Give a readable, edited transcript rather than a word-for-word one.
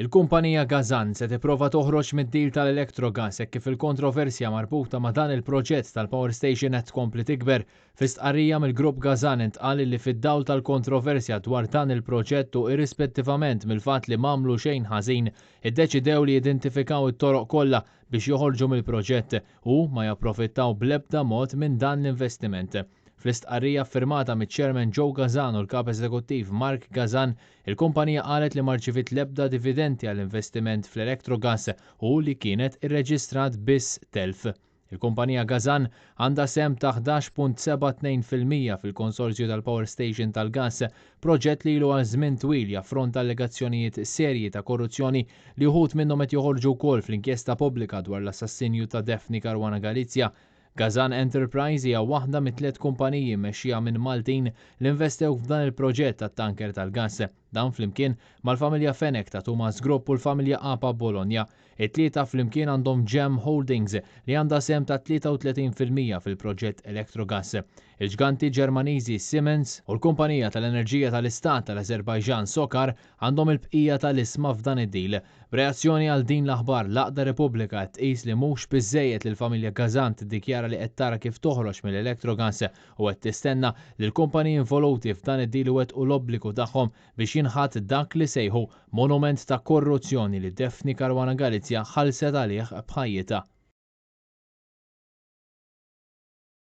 Il-kumpanija Gazan se tipprova toħroġ mid-deal tal-Electrogas hekk kif il-kontroversja marbuta ma' dan il-proġett tal-power station qed tkompli tikber. Fi stqarrija mill-Grupp Gazan intqal li fid-dawl tal-kontroversja dwar dan il-proġett u irrispettivament mill-fatt li m'għamlu xejn ħażin, iddeċidew li jidentifikaw it-toroq kollha biex joħorġu mill-proġett u ma japprofittaw bl-ebda mod minn dan l-investiment. Fl-istqarrija ffirmata miċ-Chairman Joe Gazan u l-Kap Eżekuttiv Mark Gazan, il-kumpanija qalet li ma rċiviet l-ebda dividenti għall-investiment fl-Electrogas u li kienet irreġistrat biss telf. Il-kumpanija Gazan għandha sehem ta' 11.72% fil-konsorzju tal-power station tal-gass, proġett li ilu għal żmien twil jaffronta allegazzjonijiet serji ta' korruzzjoni li uħud minnhom qed joħorġu wkoll fl-inkjesta pubblika dwar l-assassinju ta' Daphne Caruana Galizia. Gazan Enterprise hija waħda mit-tliet kumpaniji mmexxija minn Maltin li investew f'dan il-proġett tat-tanker tal-gass. Dan flimkien mal-familja Fenech ta' Tumas Group u l-familja Apa Bologna. It-tlieta flimkien għandhom Gem Holdings li għandha sehem ta' 33% fil-proġett Electrogas. Il-ġganti Ġermaniżi Siemens u l-kumpanija tal-enerġija tal-istat tal-Azerbajġan Socar għandhom il-bqija tal-ishma f'dan id-deal. B'reazzjoni għal din l-aħbar, l-għaqda Repubblika qed tqis li mhux biżżejjed li l-familja Gazan tiddikjara li qed tara kif toħroġ mill-Electrogas u qed tistenna li l-kumpaniji involuti f'dan id-deal iwettqu l-obbligu tagħhom biex jinħatt dak li sejħu monument ta' korruzzjoni li Daphne Caruana Galizia ħallset għalih b'ħajjitha.